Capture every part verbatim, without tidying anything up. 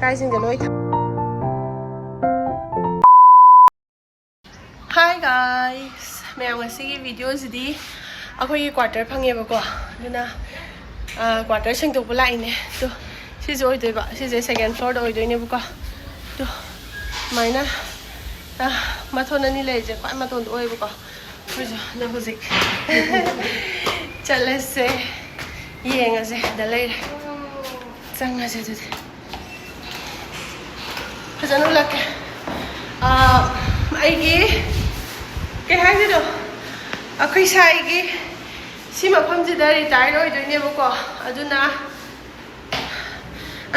ꯀꯥꯏꯁꯤꯡꯗ ꯂꯣꯏ ꯊꯝ- Hi guys, ꯃꯌꯥꯝ, ꯉꯁꯤꯒꯤ ꯚꯤꯗꯤꯑꯣꯁꯤꯗꯤ ꯑꯩꯈꯣꯏꯒꯤ ꯀ꯭ꯋꯥꯇꯔ ꯐꯪꯉꯦꯕꯀꯣ, ꯑꯗꯨꯅ ꯀ꯭ꯋꯥꯇꯔ ꯁꯦꯡꯗꯣꯛꯄ ꯂꯥꯛꯏꯅꯦ꯫ ꯑꯗꯣ ꯁꯤꯁꯦ ꯑꯣꯏꯗꯣꯏꯕ, ꯁꯤꯁꯦ ꯁꯦꯀꯦꯟ ꯐ꯭ꯂꯣꯔꯗ ꯑꯣꯏꯗꯣꯏꯅꯦꯕꯀꯣ꯫ ꯑꯗꯣ ꯁꯨꯃꯥꯏꯅ ꯃꯊꯣꯟ ꯑꯅꯤ ꯂꯩꯔꯤꯁꯦ ꯈ꯭ꯋꯥꯏ ꯃꯇꯣꯟꯗ ꯑꯣꯏꯌꯦꯕꯀꯣ꯫ ꯑꯩꯈꯣꯏꯁꯨ ꯑꯗꯣ ꯍꯧꯖꯤꯛ ꯆꯠꯂꯁꯦ, ꯌꯦꯡꯉꯁꯦ꯫ ꯗ ꯂꯩꯔꯦ, ꯆꯪꯉꯁꯦ ꯑꯗꯨꯗꯤ꯫ ꯐꯖꯅ ꯎꯠꯂꯛꯀꯦ꯫ ꯑꯥ, ꯑꯩꯒꯤ ꯀꯩ ꯍꯥꯏꯗꯣꯏꯅꯣ, ꯑꯩꯈꯣꯏ ꯁꯥꯏꯒꯤ ꯁꯤ ꯃꯐꯝꯁꯤꯗ ꯔꯤꯇꯥꯌꯔ ꯑꯣꯏꯗꯣꯏꯅꯦꯕꯀꯣ꯫ ꯑꯗꯨꯅ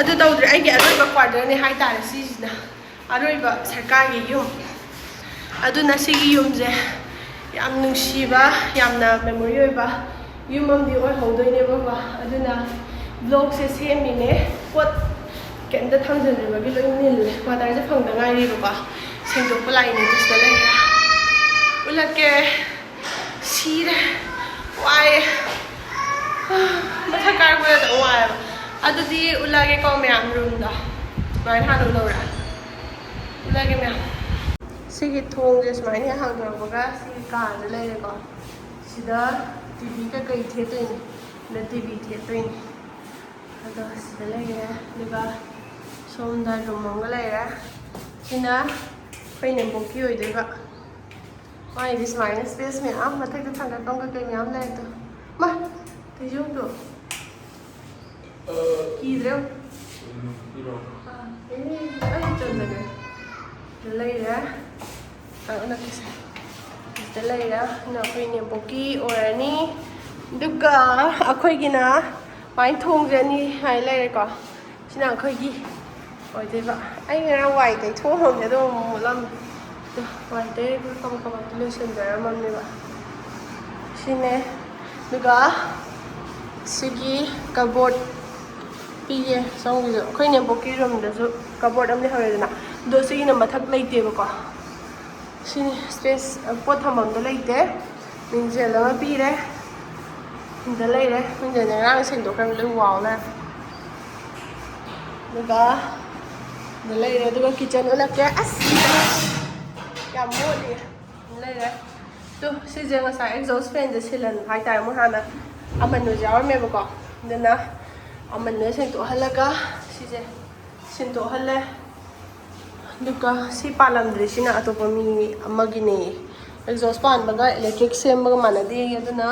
ꯑꯗꯨ ꯇꯧꯗ꯭ꯔꯦ, ꯑꯩꯒꯤ ꯑꯔꯣꯏꯕ ꯀ꯭ꯋꯥꯇꯔꯅꯦ ꯍꯥꯏꯇꯥꯔꯦ ꯁꯤꯁꯤꯅ꯫ ꯑꯔꯣꯏꯕ ꯁꯔꯀꯥꯔꯒꯤ ꯌꯨꯝ꯫ ꯑꯗꯨꯅ ꯁꯤꯒꯤ ꯌꯨꯝꯁꯦ ꯌꯥꯝ ꯅꯨꯡꯁꯤꯕ, ꯌꯥꯝꯅ ꯃꯦꯃꯣꯔꯤ ꯑꯣꯏꯕ ꯌꯨꯝ ꯑꯃꯗꯤ ꯑꯣꯏꯍꯧꯗꯣꯏꯅꯦꯕꯀꯣ꯫ ꯑꯗꯨꯅ ꯕ꯭ꯂꯣꯛꯁꯦ ꯁꯦꯝꯃꯤꯅꯦ꯫ ꯄꯣꯠ ꯀꯩꯝꯇ ꯊꯝꯖꯤꯟꯗ꯭ꯔꯤꯕꯒꯤ ꯂꯣꯏ ꯅꯤꯜꯂꯦ꯫ ꯀ꯭ꯋꯥꯇꯔꯁꯦ ꯐꯪꯗ ꯉꯥꯏꯔꯤꯕꯀꯣ꯫ ꯁꯦꯡꯗꯣꯛꯄ ꯂꯥꯛꯏꯅꯦ, ꯁꯤꯗ ꯂꯩꯔꯦ꯫ ꯎꯠꯂꯛꯀꯦ꯫ ꯁꯤꯔꯦ꯫ ꯋꯥꯏꯌꯦ꯫ ꯃꯊꯛ ꯀꯥꯔꯛꯄꯗ ꯈꯤꯇꯪ ꯋꯥꯏꯌꯦꯕ꯫ ꯑꯗꯨꯗꯤ ꯎꯠꯂꯛꯑꯒꯦꯀꯣ ꯃꯌꯥꯝ, ꯔꯨꯝꯗꯣ꯫ ꯁꯨꯃꯥꯏꯅ ꯍꯥꯟꯅ ꯎꯠꯂꯛꯎꯔꯥ? ꯎꯠꯂꯛꯑꯒꯦ ꯃꯌꯥꯝ꯫ ꯁꯤꯒꯤ ꯊꯣꯡꯁꯦ ꯁꯨꯃꯥꯏꯅ ꯍꯦꯛ ꯍꯥꯡꯗꯣꯔꯛꯄꯒ ꯁꯤꯒꯤ ꯀꯥꯁꯦ ꯂꯩꯔꯦꯀꯣ꯫ ꯁꯤꯗ ꯇꯤ ꯚꯤ ꯀꯩꯀꯩ ꯊꯦꯠꯇꯣꯏꯅꯤ꯫ ꯁꯤꯗ ꯇꯤ ꯚꯤ ꯊꯦꯠꯇꯣꯏꯅꯤ꯫ ꯑꯗꯣ ꯁꯤꯗ ꯂꯩꯔꯦ꯫ ꯑꯗꯨꯒ ꯁꯣꯝꯗ ꯔꯨꯝ ꯑꯃꯒ ꯂꯩꯔꯦ꯫ ꯁꯤꯅ ꯑꯩꯈꯣꯏ ꯅꯦꯝꯕꯣꯛꯀꯤ ꯑꯣꯏꯗꯣꯏꯕ꯫ ꯃꯥꯒꯤꯗꯤ ꯁꯨꯃꯥꯏꯅ ꯁ꯭ꯄꯦꯁ ꯃꯌꯥꯝ, ꯃꯊꯛꯇ ꯊꯥꯡꯒꯠꯐꯝ ꯀꯩꯀꯩ ꯃꯌꯥꯝ ꯂꯩ ꯑꯗꯣ꯫ ꯃꯥ, ꯇꯩꯖꯧꯗꯣ꯫ ꯀꯤꯗ꯭ꯔꯦ꯫ ꯑꯥ, ꯑꯩ, ꯑꯩ ꯆꯟꯖꯒꯦ꯫ ꯁꯤꯗ ꯂꯩꯔꯦ꯫ ꯑꯥ, ꯎꯠꯂꯛꯀꯦꯁꯦ꯫ ꯁꯤꯗ ꯂꯩꯔꯦ꯫ ꯁꯤꯅ ꯑꯩꯈꯣꯏ ꯅꯦꯝꯕꯣꯛꯀꯤ ꯑꯣꯏꯔꯅꯤ꯫ ꯑꯗꯨꯒ ꯑꯩꯈꯣꯏꯒꯤꯅ ꯁꯨꯃꯥꯏꯅ ꯊꯣꯡꯁꯦ ꯑꯅꯤ ꯍꯥꯏ ꯂꯩꯔꯦꯀꯣ꯫ ꯁꯤꯅ ꯑꯩꯈꯣꯏꯒꯤ ꯑꯣꯏꯗꯣꯏꯕ꯫ ꯑꯩ ꯉꯔꯥꯡ ꯋꯥꯏ ꯇꯩꯊꯣꯛꯑꯝꯃꯦ, ꯑꯗꯣ ꯑꯃꯨꯛ ꯃꯣꯠꯂꯝꯃꯦ꯫ ꯑꯗꯣ ꯋꯥꯏ ꯇꯩꯕ ꯀꯕꯛ ꯀꯕꯛꯇꯤ ꯂꯣꯏꯁꯤꯟꯖꯔꯝꯃꯕꯅꯦꯕ꯫ ꯁꯤꯅꯦ꯫ ꯑꯗꯨꯒ ꯁꯤꯒꯤ ꯀꯕꯣꯔꯗ ꯄꯤꯌꯦ ꯁꯣꯝꯒꯤꯁꯨ꯫ ꯑꯩꯈꯣꯏ ꯅꯦꯝꯕꯣꯛꯀꯤ ꯔꯨꯝꯗꯁꯨ ꯀꯕꯣꯔꯗ ꯑꯃ ꯂꯩꯍꯧꯔꯦꯗꯅ, ꯑꯗꯣ ꯁꯤꯒꯤꯅ ꯃꯊꯛ ꯂꯩꯇꯦꯕꯀꯣ꯫ ꯁꯤꯅꯤ ꯁ꯭ꯄꯦꯁ, ꯄꯣꯠ ꯊꯝꯐꯝꯗꯣ ꯂꯩꯇꯦ꯫ ꯃꯤꯡꯖꯦꯜ ꯑꯃ ꯄꯤꯔꯦ꯫ ꯁꯤꯗ ꯂꯩꯔꯦ꯫ ꯃꯤꯡꯖꯦꯜꯁꯦ ꯉꯔꯥꯡ ꯁꯦꯡꯗꯣꯛꯈ꯭ꯔꯕ, ꯂꯣꯏ ꯋꯥꯎ ꯂꯩꯔꯦ꯫ ꯑꯗꯨꯒ ꯂꯩꯔꯦ꯫ ꯑꯗꯨꯒ ꯀꯤꯠꯆꯟ ꯎꯠꯂꯛꯀꯦ꯫ ꯑꯁ, ꯌꯥꯝ ꯃꯣꯠꯂꯤ꯫ ꯂꯩꯔꯦ꯫ ꯇꯨ, ꯁꯤꯁꯦ ꯉꯁꯥꯏ ꯑꯦꯛꯖꯣꯁ ꯐꯦꯟꯁꯦ ꯁꯤꯜꯍꯟꯕ ꯍꯥꯏꯇꯥꯔꯦ꯫ ꯃꯣꯏ ꯍꯥꯟꯅ ꯑꯃꯟꯕꯁꯨ ꯌꯥꯎꯔꯝꯃꯦꯕꯀꯣ, ꯑꯗꯨꯅ ꯑꯃꯟꯕ ꯁꯦꯡꯗꯣꯛꯍꯜꯂꯒ ꯁꯤꯁꯦ ꯁꯤꯟꯗꯣꯛꯍꯜꯂꯦ꯫ ꯑꯗꯨꯒ ꯁꯤ ꯄꯥꯜꯂꯝꯗ꯭ꯔꯤꯁꯤꯅ ꯑꯇꯣꯞꯄ ꯃꯤ ꯑꯃꯒꯤꯅꯦ꯫ ꯑꯦꯛꯖꯣꯁ ꯄꯥꯟꯕꯒ ꯏꯂꯦꯛꯇ꯭ꯔꯤꯛ ꯁꯦꯝꯕꯒ ꯃꯥꯟꯅꯗꯦ꯫ ꯑꯗꯨꯅ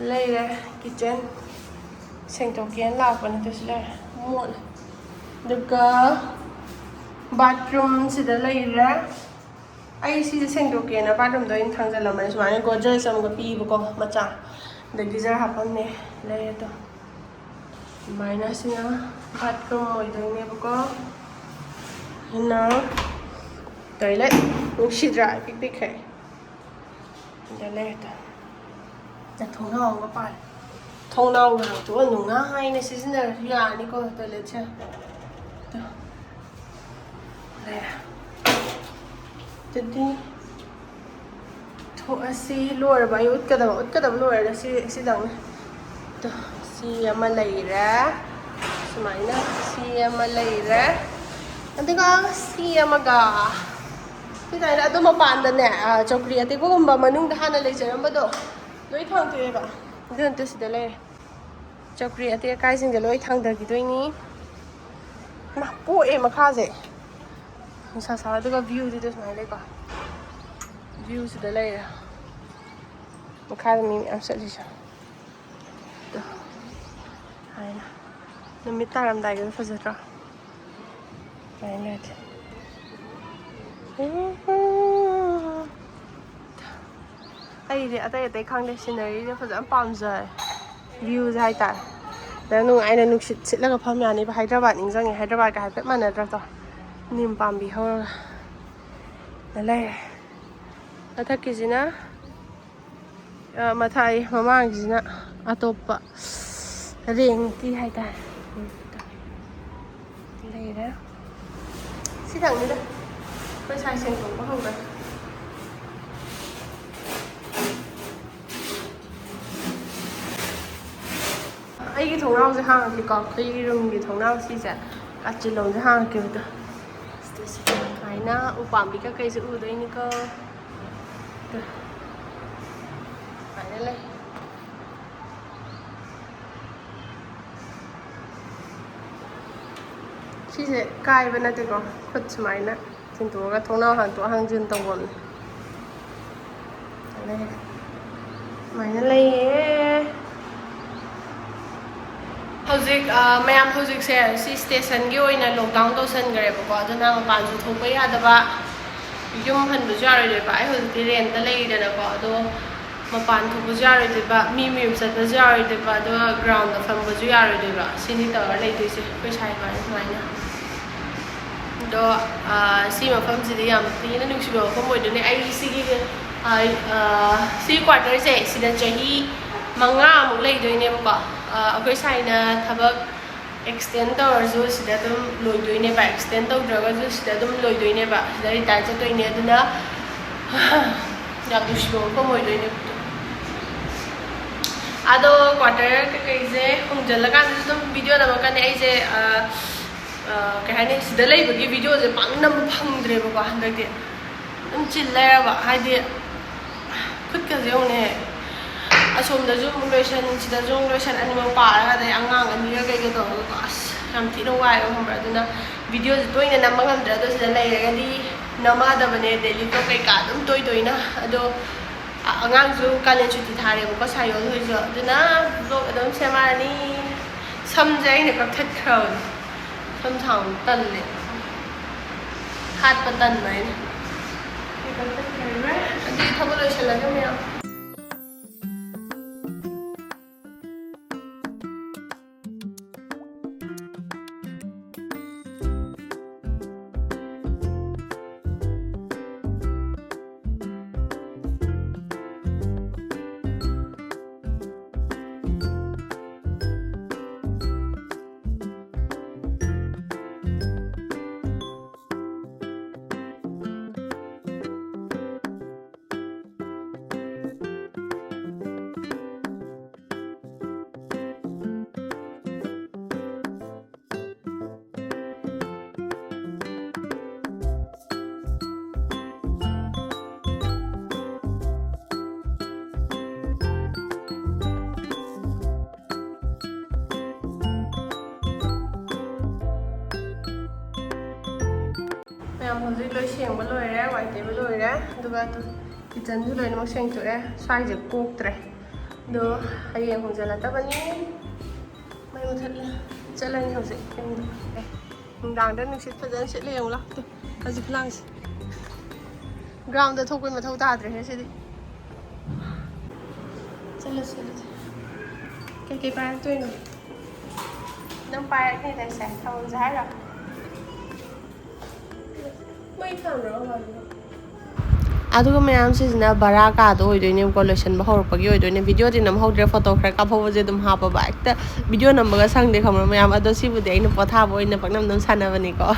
ꯂꯩꯔꯦ꯫ ꯀꯤꯠꯆꯟ ꯁꯦꯡꯗꯣꯛꯀꯦꯅ ꯂꯥꯛꯄꯅꯦ꯫ ꯑꯗꯨꯁꯨ ꯂꯩꯔꯦ꯫ ꯃꯣꯠꯂꯦ꯫ ꯑꯗꯨꯒ ꯕꯥꯠꯔꯨꯝꯁꯤꯗ ꯂꯩꯔꯦ꯫ ꯑꯩ ꯁꯤꯁꯦ ꯁꯦꯡꯗꯣꯛꯀꯦꯅ ꯕꯥꯠꯔꯨꯝꯗ ꯑꯣꯏꯅ ꯊꯥꯡꯖꯜꯂꯝꯕꯅꯦ꯫ ꯁꯨꯃꯥꯏꯅ ꯒꯣꯗ꯭ꯔꯦꯖ ꯑꯃꯒ ꯄꯤꯕꯀꯣ, ꯃꯆꯥ꯫ ꯑꯗ ꯒꯤꯖꯔ ꯍꯥꯞꯐꯝꯅꯦ꯫ ꯂꯩꯔꯦ ꯑꯗꯣ꯫ ꯑꯗꯨꯃꯥꯏꯅ ꯁꯤꯅ ꯕꯥꯠꯔꯨꯝ ꯑꯣꯏꯗꯣꯏꯅꯦꯕꯀꯣ꯫ ꯁꯤꯅ ꯇꯣꯏꯂꯦꯠ꯫ ꯅꯨꯡꯁꯤꯗ꯭ꯔꯥ? ꯏꯄꯤꯛ ꯄꯤꯛꯈꯩ꯫ ꯑꯗ ꯂꯩꯔꯦ꯫ ꯊꯣꯡꯅꯥꯎ ꯑꯃ ꯄꯥꯜꯂꯦ꯫ ꯊꯣꯡꯅꯥꯎ ꯍꯥꯡꯇꯣꯛꯑ ꯅꯨꯡꯉꯥꯏꯅ ꯁꯤꯖꯤꯟꯅꯔꯁꯨ ꯌꯥꯔꯅꯤꯀꯣ ꯇꯣꯏꯂꯦꯠꯁꯦ꯫ ꯑꯗꯣ ꯂꯩꯔꯦ꯫ ꯑꯗꯨꯗꯤ ꯊꯣꯛꯑꯁꯤ꯫ ꯂꯣꯏꯔꯕ? ꯑꯩ ꯎꯠꯀꯗꯕ, ꯎꯠꯀꯗꯕ ꯂꯣꯏꯔꯦ꯫ ꯁꯤ, ꯁꯤꯗꯪꯅꯦ꯫ ꯑꯗꯣ ꯁꯤ ꯑꯃ ꯂꯩꯔꯦ꯫ ꯁꯨꯃꯥꯏꯅ ꯁꯤ ꯑꯃ ꯂꯩꯔꯦ꯫ ꯑꯗꯨꯒ ꯁꯤ ꯑꯃꯒ ꯁꯤꯗ ꯑꯩꯅ ꯑꯗꯨ ꯃꯄꯥꯟꯗꯅꯦ, ꯑ, ꯆꯧꯀ꯭ꯔꯤ ꯑꯇꯦꯛꯄꯒꯨꯝꯕ ꯃꯅꯨꯡꯗ ꯍꯥꯟꯅ ꯂꯩꯖꯔꯝꯕꯗꯣ ꯂꯣꯏ ꯊꯥꯡꯇꯣꯛꯑꯦꯕ꯫ ꯑꯗꯨ ꯅꯠꯇꯦ, ꯁꯤꯗ ꯂꯩꯔꯦ꯫ ꯆꯧꯀ꯭ꯔꯤ ꯑꯇꯦꯛ ꯑꯀꯥꯏꯁꯤꯡꯁꯦ ꯂꯣꯏ ꯊꯥꯡꯗꯈꯤꯗꯣꯏꯅꯤ꯫ ꯃꯥ ꯄꯣꯛꯑꯦ ꯃꯈꯥꯁꯦ꯫ ꯅꯨꯡꯁꯥ ꯁꯥ, ꯑꯗꯨꯒ ꯚ꯭ꯌꯨꯗꯨꯗ ꯁꯨꯃꯥꯏꯅ ꯂꯩꯀꯣ꯫ ꯚ꯭ꯌꯨꯁꯤꯗ ꯂꯩꯔꯦ꯫ ꯃꯈꯥꯗ ꯃꯤ ꯃꯌꯥꯝ ꯆꯠꯂꯤꯁꯦ꯫ ꯑꯗꯣ ꯍꯥꯏꯅ ꯅꯨꯃꯤꯠ ꯇꯥꯔꯝꯗꯥꯏꯒꯤꯗꯣ ꯐꯖꯗ꯭ꯔꯣ? ꯁꯨꯃꯥꯏꯅ ꯂꯩꯔꯦ꯫ ꯑꯩꯗꯤ ꯑꯇꯩ ꯑꯇꯩ ꯈꯪꯗꯦ, ꯁꯤꯅꯔꯤꯁꯦ ꯐꯖꯅ ꯄꯥꯝꯖꯔꯦ, ꯚ꯭ꯌꯨꯁꯦ ꯍꯥꯏꯇꯥꯔꯦ꯫ ꯑꯗ ꯅꯨꯡꯉꯥꯏꯅ ꯅꯨꯡꯁꯤꯠ ꯁꯤꯠꯂꯒ ꯐꯝ ꯌꯥꯅꯤꯕ꯫ ꯍꯥꯏꯗ꯭ꯔꯕꯥꯠ ꯅꯤꯡꯁꯤꯡꯉꯦ, ꯍꯥꯏꯗ꯭ꯔꯕꯥꯠꯀ ꯍꯥꯏꯐꯦꯠ ꯃꯥꯟꯅꯗ꯭ꯔꯥ ꯇꯣ? ꯅꯤꯝ ꯄꯥꯝꯕꯤ ꯍꯧꯔꯒ ꯂꯩꯔꯦ꯫ ꯃꯊꯛꯀꯤꯁꯤꯅ ꯑ, ꯃꯊꯥꯏ ꯃꯃꯥꯡꯁꯤꯅ ꯑꯇꯣꯞꯄ ꯔꯦꯡꯀꯤ ꯍꯥꯏꯇꯥꯔꯦ꯫ ꯎꯝ, ꯂꯩꯔꯦ꯫ ꯁꯤꯗꯪꯅꯤꯗ ꯑꯩꯈꯣꯏ ꯁꯥꯏ ꯁꯦꯡꯗꯣꯛꯄ ꯍꯧꯔꯦ꯫ ꯑꯩꯒꯤ ꯊꯣꯡꯅꯥꯎꯁꯦ ꯍꯥꯡꯉꯛꯀꯦꯀꯣ꯫ ꯑꯩꯈꯣꯏꯒꯤ ꯔꯨꯝꯒꯤ ꯊꯣꯡꯅꯥꯎ ꯁꯤꯁꯦ ꯑꯆꯤꯂꯣꯝꯁꯦ ꯍꯥꯡꯈꯤꯕꯗꯣ꯫ ꯁꯨꯃꯥꯏꯅ ꯎꯄꯥꯝꯕꯤ ꯀꯩꯀꯩꯁꯦ ꯎꯗꯣꯏꯅꯤꯀꯣ꯫ ꯁꯨꯃꯥꯏꯅ ꯂꯩ꯫ ꯁꯤꯁꯦ ꯀꯥꯏꯕ ꯅꯠꯇꯦꯀꯣ, ꯈꯨꯠ ꯁꯨꯃꯥꯏꯅ ꯊꯤꯟꯗꯣꯛꯑꯒ ꯊꯣꯡꯅꯥꯎ ꯍꯥꯡꯗꯣꯛ ꯍꯥꯡꯖꯤꯟ ꯇꯧꯐꯝꯅꯦ꯫ ꯁꯨꯃꯥꯏꯅ ꯂꯩꯌꯦ꯫ ꯍꯧꯖꯤꯛ, ꯑ, ꯃꯌꯥꯝ ꯍꯧꯖꯤꯛꯁꯦ ꯁꯤ ꯁ꯭ꯇꯦꯁꯟꯒꯤ ꯑꯣꯏꯅ ꯂꯣꯛꯗꯥꯎꯟ ꯇꯧꯁꯟꯈ꯭ꯔꯦꯕꯀꯣ, ꯑꯗꯨꯅ ꯃꯄꯥꯟꯁꯨ ꯊꯣꯛꯄ ꯌꯥꯗꯕ, ꯌꯨꯝ ꯍꯟꯕꯁꯨ ꯌꯥꯔꯣꯏꯗꯣꯏꯕ꯫ ꯑꯩ ꯍꯧꯖꯤꯛꯇꯤ ꯔꯦꯟꯠꯇ ꯂꯩꯔꯤꯗꯅꯀꯣ, ꯑꯗꯣ ꯃꯄꯥꯟ ꯊꯣꯛꯄꯁꯨ ꯌꯥꯔꯣꯏꯗꯣꯏꯕ, ꯃꯤ ꯃꯌꯨꯝ ꯆꯠꯄꯁꯨ ꯌꯥꯔꯣꯏꯗꯣꯏꯕ, ꯑꯗꯨꯒ ꯒ꯭ꯔꯥꯎꯟꯗ ꯐꯝꯕꯁꯨ ꯌꯥꯔꯣꯏꯗꯣꯏꯕ꯫ ꯁꯤꯅꯤ ꯇꯧꯔ ꯂꯩꯗꯣꯏꯁꯦ ꯑꯩꯈꯣꯏ ꯁꯥꯏ ꯏꯕꯥꯅꯤ ꯁꯨꯃꯥꯏꯅ꯫ ꯑꯗꯣ, ꯑ, ꯁꯤ ꯃꯐꯝꯁꯤꯗꯤ ꯌꯥꯝ ꯊꯤꯅ ꯅꯨꯡꯁꯤꯕ ꯃꯐꯝ ꯑꯣꯏꯗꯣꯏꯅꯦ꯫ ꯑꯩ ꯁꯤꯒꯤ, ꯑ, ꯑ, ꯁꯤ ꯀ꯭ꯋꯥꯇꯔꯁꯦ ꯁꯤꯗ ꯆꯍꯤ ꯃꯉꯥꯃꯨꯛ ꯂꯩꯗꯣꯏꯅꯦꯕꯀꯣ꯫ ꯑ, ꯑꯩꯈꯣꯏ ꯁꯥꯏꯅ ꯊꯕꯛ ꯑꯦꯛꯁꯇꯦꯟ ꯇꯧꯔꯁꯨ ꯁꯤꯗ ꯑꯗꯨꯝ ꯂꯣꯏꯗꯣꯏꯅꯦꯕ, ꯑꯦꯛꯁꯇꯦꯟ ꯇꯧꯗ꯭ꯔꯒꯁꯨ ꯁꯤꯗ ꯑꯗꯨꯝ ꯂꯣꯏꯗꯣꯏꯅꯦꯕ, ꯁꯤꯗ ꯔꯤꯇꯥꯌꯔ ꯆꯠꯇꯣꯏꯅꯦ꯫ ꯑꯗꯨꯅ ꯌꯥꯝ ꯅꯨꯡꯁꯤꯕ ꯃꯐꯝ ꯑꯣꯏꯗꯣꯏꯅꯦ꯫ ꯑꯗꯣ ꯀ꯭ꯋꯥꯇꯔ ꯀꯩꯀꯩꯁꯦ ꯍꯣꯡꯖꯤꯜꯂꯀꯥꯟꯗꯁꯨ ꯑꯗꯨꯝ ꯚꯤꯗꯤꯑꯣ ꯅꯝꯃꯛꯀꯅꯤ ꯑꯩꯁꯦ꯫ ꯑ, ꯑ, ꯀꯩ ꯍꯥꯏꯅꯤ, ꯁꯤꯗ ꯂꯩꯕꯒꯤ ꯚꯤꯗꯤꯑꯣꯁꯦ ꯄꯥꯛ ꯅꯝꯕ ꯐꯪꯗ꯭ꯔꯦꯕꯀꯣ ꯍꯟꯗꯛꯇꯤ꯫ ꯑꯗꯨꯝ ꯆꯤꯜ ꯂꯩꯔꯕ, ꯍꯥꯏꯗꯤ ꯈꯨꯠꯀꯁꯦ ꯌꯦꯡꯉꯨꯅꯦ꯫ ꯑꯁꯣꯝꯗꯁꯨ ꯑꯃꯨꯛ ꯂꯣꯏꯁꯟ, ꯁꯤꯗꯁꯨ ꯑꯃꯨꯛ ꯂꯣꯏꯁꯟ, ꯑꯅꯤꯃꯛ ꯄꯥꯔꯒ, ꯑꯗꯩ ꯑꯉꯥꯡ ꯑꯅꯤꯒ ꯀꯩꯒ ꯇꯧꯔꯒꯀꯣ, ꯑꯁ, ꯌꯥꯝ ꯊꯤꯅ ꯋꯥꯏꯑꯦꯕ, ꯈꯪꯕ꯭ꯔꯥ? ꯑꯗꯨꯅ ꯚꯤꯗꯤꯑꯣꯁꯦ ꯇꯣꯏꯅ ꯅꯝꯕ ꯉꯝꯗ꯭ꯔꯦ꯫ ꯑꯗꯣ ꯁꯤꯗ ꯂꯩꯔꯒꯗꯤ ꯅꯝꯃꯛꯑꯗꯕꯅꯦ, ꯗꯦꯂꯤ ꯕ꯭ꯂꯣꯛ ꯀꯩꯀꯥ ꯑꯗꯨꯝ ꯇꯣꯏ ꯇꯣꯏꯅ꯫ ꯑꯗꯣ ꯑ-, ꯑꯉꯥꯡꯁꯨ ꯀꯥꯂꯦꯟ ꯁꯨꯇꯤ ꯊꯥꯔꯦꯕꯀꯣ, ꯁꯥꯏꯌꯣꯜ ꯍꯣꯏꯁꯨ꯫ ꯑꯗꯨꯅ ꯕ꯭ꯂꯣꯛ ꯑꯗꯨꯝ ꯁꯦꯝꯃꯛꯑꯅꯤ꯫ ꯁꯝꯁꯦ ꯑꯩꯅ ꯀꯛꯊꯠꯈ꯭ꯔꯕꯅꯦ꯫ ꯁꯝ ꯁꯥꯡꯕ ꯇꯜꯂꯦ꯫ ꯍꯥꯠꯄ ꯇꯟꯕ ꯑꯩꯅ꯫ ꯑꯗꯨꯗꯤ ꯊꯕꯛ ꯂꯣꯏꯁꯤꯜꯂꯒꯦ ꯃꯌꯥꯝ꯫ ꯌꯥꯝ ꯍꯧꯖꯤꯛ ꯂꯣꯏ ꯁꯦꯡꯕ ꯂꯣꯏꯔꯦ, ꯋꯥꯏ ꯇꯩꯕ ꯂꯣꯏꯔꯦ, ꯑꯗꯨꯒ ꯀꯤꯆꯟꯁꯨ ꯂꯣꯏꯅꯃꯛ ꯁꯦꯡꯊꯣꯛꯑꯦ꯫ ꯁ꯭ꯋꯥꯏꯁꯦ ꯀꯣꯛꯇ꯭ꯔꯦ, ꯑꯗꯣ ꯍꯌꯦꯡ ꯍꯣꯡꯖꯜꯂꯛꯇꯕꯅꯤ꯫ ꯃꯩ ꯃꯨꯊꯠꯂꯦ, ꯆꯠꯂꯅꯤ ꯍꯧꯖꯤꯛ ꯌꯨꯝꯗ꯫ ꯑꯦ, ꯅꯨꯡꯗꯥꯡꯗ ꯅꯨꯡꯁꯤꯠ ꯐꯖꯅ ꯁꯤꯠꯂꯦ ꯌꯦꯡꯉꯨ ꯂꯥꯎ꯫ ꯇꯨ, ꯍꯧꯖꯤꯛ ꯈꯨꯂꯥꯡꯁꯦ꯫ ꯒ꯭ꯔꯥꯎꯟꯗ ꯊꯣꯛꯄꯩ ꯃꯊꯧ ꯇꯥꯗ꯭ꯔꯦꯍꯦ ꯁꯤꯗꯤ꯫ ꯆꯠꯂꯁꯤ ꯑꯗꯨꯗꯤ꯫ ꯀꯩꯀꯩ ꯄꯥꯏꯔꯛꯇꯣꯏꯅꯣ? ꯅꯪ ꯄꯥꯏꯔꯛꯅꯤꯗꯥꯏꯁꯦ? ꯊꯝꯃꯝꯁꯦ ꯍꯥꯏꯔꯣ? ꯃꯩ ꯊꯥꯟꯕ꯭ꯔꯣ? ꯑꯗꯨꯒ ꯃꯌꯥꯝꯁꯤꯁꯤꯅ ꯕꯔꯥ ꯀꯥꯗꯣ ꯑꯣꯏꯗꯣꯏꯅꯦꯕꯀꯣ, ꯂꯣꯏꯁꯟꯕ ꯍꯧꯔꯛꯄꯒꯤ ꯑꯣꯏꯗꯣꯏꯅꯦ꯫ ꯚꯤꯗꯤꯑꯣꯗꯤ ꯅꯝꯍꯧꯗ꯭ꯔꯦ, ꯐꯣꯇꯣ ꯈꯔ ꯀꯥꯞꯍꯧꯕꯁꯦ ꯑꯗꯨꯝ ꯍꯥꯞꯄꯕ꯫ ꯍꯦꯛꯇ ꯚꯤꯗꯤꯑꯣ ꯅꯝꯕꯒ ꯁꯪꯗꯦ ꯈꯪꯕ꯭ꯔꯥ ꯃꯌꯥꯝ? ꯑꯗꯣ ꯁꯤꯕꯨꯗꯤ ꯑꯩꯅ ꯄꯣꯊꯥꯕ ꯑꯣꯏꯅ ꯄꯪꯅꯝ ꯅꯝ ꯁꯥꯟꯅꯕꯅꯤꯀꯣ꯫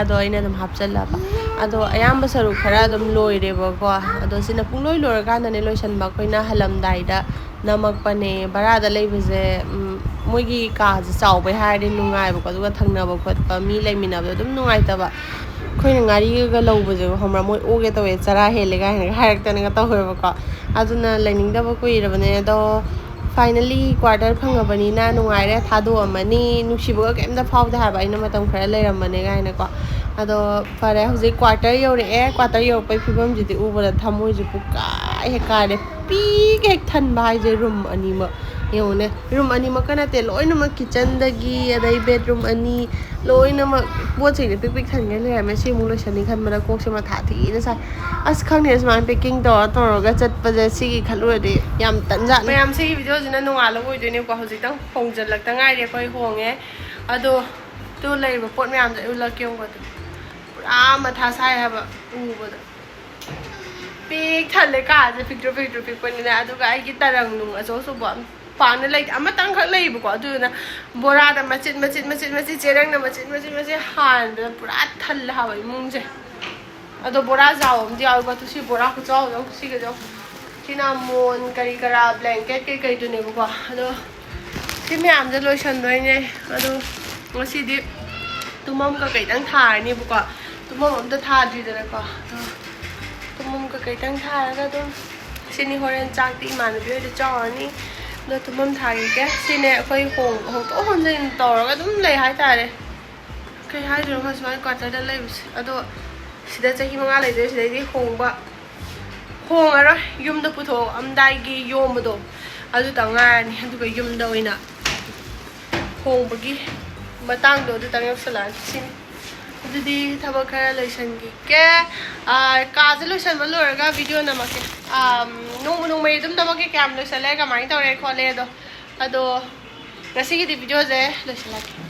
ꯑꯗꯣ ꯑꯩꯅ ꯑꯗꯨꯝ ꯍꯥꯞꯆꯜꯂꯕ꯫ ꯑꯗꯣ ꯑꯌꯥꯝꯕ ꯁꯔꯨꯛ ꯈꯔ ꯑꯗꯨꯝ ꯂꯣꯏꯔꯦꯕꯀꯣ꯫ ꯑꯗꯣ ꯁꯤꯅ ꯄꯨꯡꯂꯣꯏ ꯂꯣꯏꯔꯀꯥꯟꯗꯅꯦ ꯂꯣꯏꯁꯟꯕ, ꯑꯩꯈꯣꯏꯅ ꯍꯜꯂꯝꯗꯥꯏꯗ ꯅꯝꯃꯛꯄꯅꯦ꯫ ꯕꯔꯥꯗ ꯂꯩꯕꯁꯦ, ꯎꯝ, ꯃꯣꯏꯒꯤ ꯀꯥꯁꯦ ꯆꯥꯎꯕꯩ ꯍꯥꯏꯔꯗꯤ ꯅꯨꯡꯉꯥꯏꯕꯀꯣ, ꯑꯗꯨꯒ ꯊꯪꯅꯕ ꯈꯣꯠꯄ ꯃꯤ ꯂꯩꯃꯤꯟꯅꯕꯗꯣ ꯑꯗꯨꯝ ꯅꯨꯡꯉꯥꯏꯇꯕ꯫ ꯑꯩꯈꯣꯏꯅ ꯉꯥꯔꯤꯒ ꯂꯧꯕꯁꯦ ꯈꯪꯕ꯭ꯔꯥ, ꯃꯣꯏ ꯑꯣꯒꯦ ꯇꯧꯋꯦ, ꯆꯔꯥ ꯍꯦꯜꯂꯦ ꯀꯥꯏꯅꯒ ꯍꯥꯏꯔꯛꯇꯅꯒ ꯇꯧꯋꯦꯕꯀꯣ꯫ ꯑꯗꯨꯅ ꯂꯩꯅꯤꯡꯗꯕ ꯀꯨꯏꯔꯕꯅꯦ꯫ ꯑꯗꯣ finally quarter ꯐꯪꯉꯕꯅꯤꯅ ꯅꯨꯡꯉꯥꯏꯔꯦ, ꯊꯥꯗꯣꯛꯑꯝꯃꯅꯤ꯫ ꯅꯨꯡꯁꯤꯕꯒ ꯀꯩꯝꯇ ꯐꯥꯎꯗꯦ ꯍꯥꯏꯕ, ꯑꯩꯅ ꯃꯇꯝ ꯈꯔ ꯂꯩꯔꯝꯕꯅꯦ ꯀꯥꯏꯅꯀꯣ꯫ ꯑꯗꯣ ꯐꯔꯦ, ꯍꯧꯖꯤꯛ quarter ꯌꯧꯔꯛꯑꯦ꯫ Quarter ꯌꯧꯔꯛꯄꯩ ꯐꯤꯕꯝꯁꯤꯗꯤ ꯎꯕꯗ ꯊꯃꯣꯏꯁꯦ ꯄꯨꯀꯥꯏ ꯍꯦꯛ ꯀꯥꯏꯔꯦ꯫ ꯄꯤꯛ ꯍꯦꯛ ꯊꯟꯕ ꯍꯥꯏꯁꯦ, ꯔꯨꯝ ꯑꯅꯤꯃꯛ ꯌꯦꯡꯉꯨꯅꯦ꯫ ꯔꯨꯝ ꯑꯅꯤꯃꯛꯀ ꯅꯠꯇꯦ, ꯂꯣꯏꯅꯃꯛ ꯀꯤꯠꯆꯟꯗꯒꯤ, ꯑꯗꯩ ꯕꯦꯠꯔꯨꯝ ꯑꯅꯤ, ꯂꯣꯏꯅꯃꯛ ꯄꯣꯠꯁꯤꯡꯁꯦ ꯄꯤꯛ ꯄꯤꯛ ꯊꯟꯒꯩ ꯂꯩꯔꯝꯃꯦ꯫ ꯁꯤ ꯑꯃꯨꯛ ꯂꯣꯏꯁꯟꯅꯤ ꯈꯟꯕꯗ ꯀꯣꯛꯁꯦ ꯃꯊꯥ ꯊꯤꯅ ꯁꯥꯏ꯫ ꯑꯁ, ꯈꯪꯗꯦ, ꯁꯨꯃꯥꯏꯅ packing ꯇꯧꯔ ꯇꯧꯔꯒ ꯆꯠꯄꯁꯦ, ꯁꯤꯒꯤ ꯈꯜꯂꯨꯔꯗꯤ ꯌꯥꯝ ꯇꯟꯖꯥꯠꯅꯤ꯫ ꯃꯌꯥꯝ, ꯁꯤꯒꯤ ꯚꯤꯗꯤꯑꯣꯁꯤꯅ ꯅꯣꯡꯉꯥꯜꯂꯒ ꯑꯣꯏꯗꯣꯏꯅꯦꯀꯣ꯫ ꯍꯧꯖꯤꯛꯇꯪ ꯍꯣꯡꯖꯤꯜꯂꯛꯇ ꯉꯥꯏꯔꯤ ꯑꯩꯈꯣꯏ, ꯍꯣꯡꯉꯦ꯫ ꯑꯗꯣ ꯇꯨ ꯂꯩꯔꯤꯕ ꯄꯣꯠ ꯃꯌꯥꯝꯗꯣ ꯑꯩ ꯎꯠꯂꯛꯀꯦ ꯌꯦꯡꯉꯣ꯫ ꯑꯗꯨ ꯄꯨꯔꯥ ꯃꯊꯥ ꯁꯥꯏ ꯍꯥꯏꯕ ꯎꯕꯗ꯫ ꯄꯤꯛ ꯊꯜꯂꯦ ꯀꯥꯁꯦ, ꯄꯤꯛꯇ꯭ꯔꯨ ꯄꯤꯛꯇ꯭ꯔꯨ ꯄꯤꯛꯄꯅꯤꯅ꯫ ꯑꯗꯨꯒ ꯑꯩꯒꯤ ꯇꯔꯪ ꯅꯨꯡ ꯑꯆꯧ ꯑꯆꯧꯕ ꯄꯥꯛꯅ ꯂꯩꯇꯦ, ꯑꯃꯇꯪꯈꯛ ꯂꯩꯌꯦꯕꯀꯣ꯫ ꯑꯗꯨꯗꯨꯅ ꯕꯣꯔꯥꯗ ꯃꯆꯤꯠ ꯃꯆꯤꯠ ꯃꯆꯤꯠ ꯃꯆꯤꯠ, ꯆꯦꯔꯪꯅ ꯃꯆꯤꯠ ꯃꯆꯤꯠ ꯃꯆꯤꯠ ꯍꯥꯟꯕꯗ ꯄꯨꯔꯥ ꯊꯜꯂꯦ ꯍꯥꯏꯕ ꯏꯃꯨꯡꯁꯦ꯫ ꯑꯗꯣ ꯕꯣꯔꯥ ꯆꯥꯎꯕ ꯑꯃꯗꯤ ꯌꯥꯎꯋꯦꯀꯣ꯫ ꯑꯗꯨ ꯁꯤ ꯕꯣꯔꯥ ꯈꯨꯆꯥꯎꯗꯣ ꯌꯦꯡꯉꯨ, ꯁꯤꯒꯁꯦ ꯌꯦꯡꯉꯨ꯫ ꯁꯤꯅ ꯃꯣꯟ ꯀꯔꯤ ꯀꯔꯥ, blanket ꯀꯩꯀꯩꯗꯨꯅꯦꯕꯀꯣ꯫ ꯑꯗꯣ ꯁꯤ ꯃꯌꯥꯝꯁꯦ ꯂꯣꯏꯁꯟꯗꯣꯏꯅꯦ꯫ ꯑꯗꯣ ꯉꯁꯤꯗꯤ ꯇꯨꯝꯐꯝ ꯀꯩꯀꯩꯗꯪ ꯊꯥꯔꯅꯤꯕꯀꯣ꯫ ꯇꯨꯝꯐꯝ ꯑꯝꯇ ꯊꯥꯗ꯭ꯔꯤꯗꯅꯀꯣ꯫ ꯑꯗꯣ ꯇꯨꯝꯐꯝ ꯀꯩꯀꯩꯗꯪ ꯊꯥꯔꯒ ꯑꯗꯨꯝ ꯁꯤꯅꯤ꯫ ꯍꯣꯔꯦꯟ ꯆꯥꯛꯇꯤ ꯏꯃꯥꯟꯅꯕꯤ ꯍꯣꯏꯗ ꯆꯥꯎꯔꯅꯤ꯫ ꯑꯗꯣ ꯇꯨꯝꯐꯝ ꯊꯥꯈꯤꯒꯦ꯫ ꯁꯤꯅꯦ ꯑꯩꯈꯣꯏ ꯍꯣꯡ-, ꯍꯣꯡꯗꯣꯛ ꯍꯣꯟꯖꯤꯟ ꯇꯧꯔꯒ ꯑꯗꯨꯝ ꯂꯩ ꯍꯥꯏꯇꯥꯔꯦ꯫ ꯀꯩ ꯍꯥꯏꯗꯣꯏꯅꯣ ꯈꯪꯗꯦ ꯁꯨꯃꯥꯏꯅ ꯀ꯭ꯋꯥꯇꯔꯗ ꯂꯩꯕꯁꯦ꯫ ꯑꯗꯣ ꯁꯤꯗ ꯆꯍꯤ ꯃꯉꯥ ꯂꯩꯗꯣꯏ, ꯁꯤꯗꯩꯗꯤ ꯍꯣꯡꯕ ꯍꯣꯡꯉꯔꯣꯏ꯫ ꯌꯨꯝꯗ ꯄꯨꯊꯣꯛꯑꯝꯗꯥꯏꯒꯤ ꯌꯣꯝꯕꯗꯣ ꯑꯗꯨꯇꯪ ꯉꯥꯏꯔꯅꯤ, ꯑꯗꯨꯒ ꯌꯨꯝꯗ ꯑꯣꯏꯅ ꯍꯣꯡꯕꯒꯤ ꯃꯇꯥꯡꯗꯣ ꯑꯗꯨꯇꯪ ꯌꯧꯁꯜꯂꯛꯑꯅꯤ꯫ ꯁꯤꯅꯤ꯫ ꯑꯗꯨꯗꯤ ꯊꯕꯛ ꯈꯔ ꯂꯣꯏꯁꯟꯈꯤꯒꯦ꯫ ꯑꯥ, ꯀꯥꯁꯦ ꯂꯣꯏꯁꯟꯕ ꯂꯣꯏꯔꯒ ꯚꯤꯗꯤꯑꯣ ꯅꯝꯃꯛꯀꯦ꯫ ꯑꯥꯝ, ꯅꯣꯡꯃ ꯅꯣꯡꯃꯒꯤ ꯑꯗꯨꯝ ꯅꯝꯃꯛꯀꯦ, ꯀꯌꯥꯝ ꯂꯣꯏꯁꯜꯂꯦ, ꯀꯃꯥꯏꯅ ꯇꯧꯔꯦ ꯈꯣꯠꯂꯦ ꯑꯗꯣ꯫ ꯑꯗꯣ ꯉꯁꯤꯒꯤꯗꯤ ꯚꯤꯗꯤꯑꯣꯁꯦ ꯂꯣꯏꯁꯤꯜꯂꯒꯦ꯫